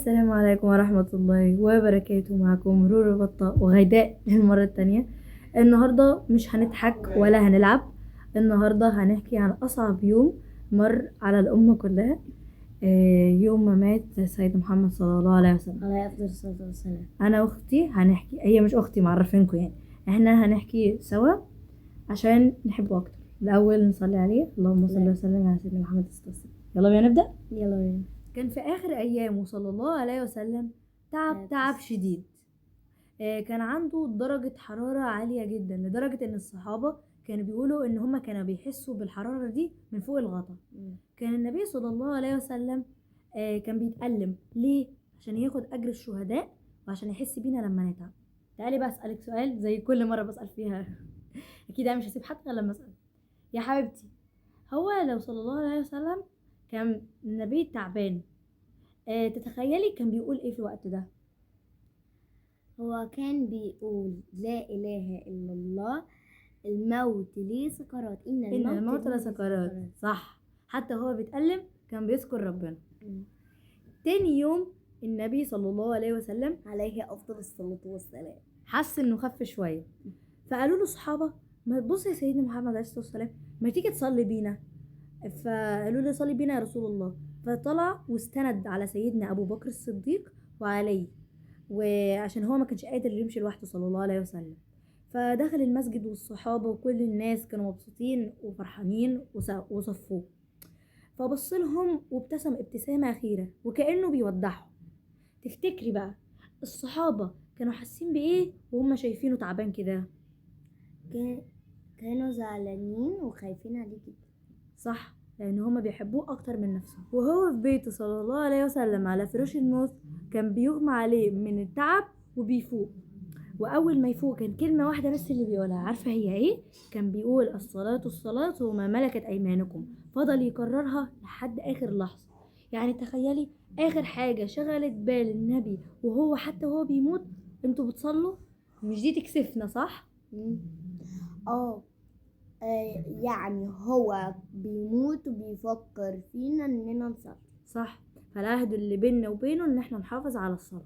السلام عليكم ورحمة الله وبركاته. معكم رورو بطة وغيداء للمرة التانية. النهاردة مش هنضحك ولا هنلعب، النهاردة هنحكي عن أصعب يوم مر على الأمة كلها، يوم ما مات سيد محمد صلى الله عليه وسلم. عليه أفضل الصلاة والسلام. أنا وأختي هنحكي، هي مش أختي معرفينكم يعني، احنا هنحكي سوا عشان نحبه أكتر. الأول نصلي عليه، اللهم صل وسلم على سيدنا محمد صلى الله عليه وسلم. يلا بينا نبدأ. يلا بينا. كان في آخر أيامه صلى الله عليه وسلم تعب شديد. كان عنده درجة حرارة عالية جدا، لدرجة إن الصحابة كانوا بيقولوا إن هما كانوا بيحسوا بالحرارة دي من فوق الغطا. كان النبي صلى الله عليه وسلم كان بيتألم ليه؟ عشان ياخد أجر الشهداء وعشان يحس بينا لما نتعب. تعالي بقى أسألك سؤال زي كل مرة بسأل فيها، أكيد أنا مش هسيب حد غير لما أسأل. يا حبيبتي، هو لو صلى الله عليه وسلم كان النبي تعبان، تتخيلي كان بيقول ايه في الوقت ده؟ هو كان بيقول لا إله إلا الله، الموت ليه سكرات، إن الموت ليه لسكرات. صح، حتى هو بيتألم كان بيذكر ربنا. تاني يوم النبي صلى الله عليه وسلم عليه أفضل الصلاة والسلام حس إنه خف شوية، فقالوا له الصحابة ما تبص يا سيدنا محمد عليه الصلاة والسلام، ما تيجي تصلي بينا. فقالوا له صلي بينا يا رسول الله. فطلع واستند على سيدنا أبو بكر الصديق وعليه، وعشان هو ما كانش قادر يمشي لوحده صلى الله عليه وسلم. فدخل المسجد والصحابة وكل الناس كانوا مبسوطين وفرحانين وصفوه. فبص لهم وابتسم ابتسامة أخيرة وكأنه بيودعهم. تفتكري بقى الصحابة كانوا حاسين بإيه وهم شايفينه تعبان كده؟ كانوا زعلانين وخايفين عليه جدا. صح، لأن هما بيحبوه أكتر من نفسهم. وهو في بيته صلى الله عليه وسلم على فراش الموت كان بيغمى عليه من التعب وبيفوق، وأول ما يفوق كان كلمة واحدة بس اللي بيقولها، عارفة هي إيه؟ كان بيقول الصلاة الصلاة وما ملكت أيمانكم. فضل يكررها لحد آخر لحظة. يعني تخيلي آخر حاجة شغلت بال النبي وهو حتى وهو بيموت، انتوا بتصلوا؟ مش دي تكسفنا صح؟ يعني هو بيموت وبيفكر فينا اننا نصلي. صح، فالعهد اللي بيننا وبينه ان احنا نحافظ على الصلاة.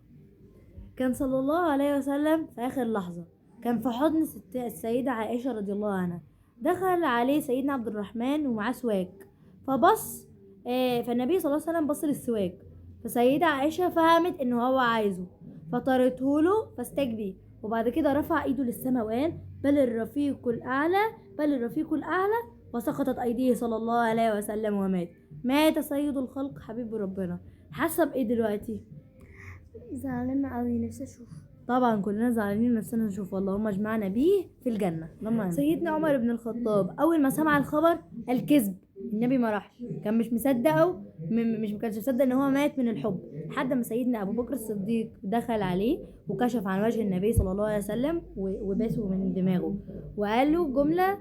كان صلى الله عليه وسلم في اخر لحظة كان في حضن السيدة عائشة رضي الله عنها. دخل عليه سيدنا عبد الرحمن ومعاه سواك، فبص، فالنبي صلى الله عليه وسلم بص للسواك، فسيدة عائشة فهمت ان هو عايزه فطرته له فاستجبيه. وبعد كده رفع ايده للسماء وقال بل الرفيق الاعلى، بل الرفيق الاعلى، وسقطت ايديه صلى الله عليه وسلم ومات. مات سيد الخلق حبيب ربنا. حاسه بايه دلوقتي؟ زعلانه قوي، نفسي اشوفه. طبعا كلنا زعلانين نفسنا نشوفه، اللهم اجمعنا بيه في الجنه. اللهم آمين. سيدنا عمر بن الخطاب اول ما سمع الخبر الكذب، النبي ما راحش، كان مش مصدقه، مش ما كانش مصدق ان هو مات من الحب، لحد ما سيدنا ابو بكر الصديق دخل عليه وكشف عن وجه النبي صلى الله عليه وسلم وباسه من دماغه وقال له جمله،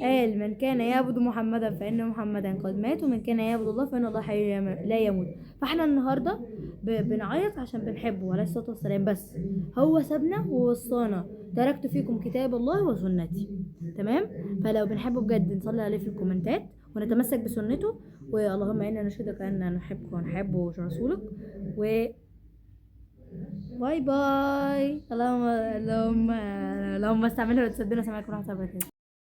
قال من كان يعبد محمدا فان محمدا قد مات، ومن كان يعبد الله فان الله حي لا يموت. فاحنا النهارده بنعيط عشان بنحبه عليه الصلاه والسلام، بس هو سابنا ووصانا تركت فيكم كتاب الله وسنتي. تمام؟ فلو بنحبه بجد نصلي عليه في الكومنتات ونتمسك بسنته، واللهم انا نشهدك ان نحبك ونحب رسولك. و bye bye. اللهم اللهم اللهم استعملها وتسدنا. سمعكم ورحمه الله وبركاته.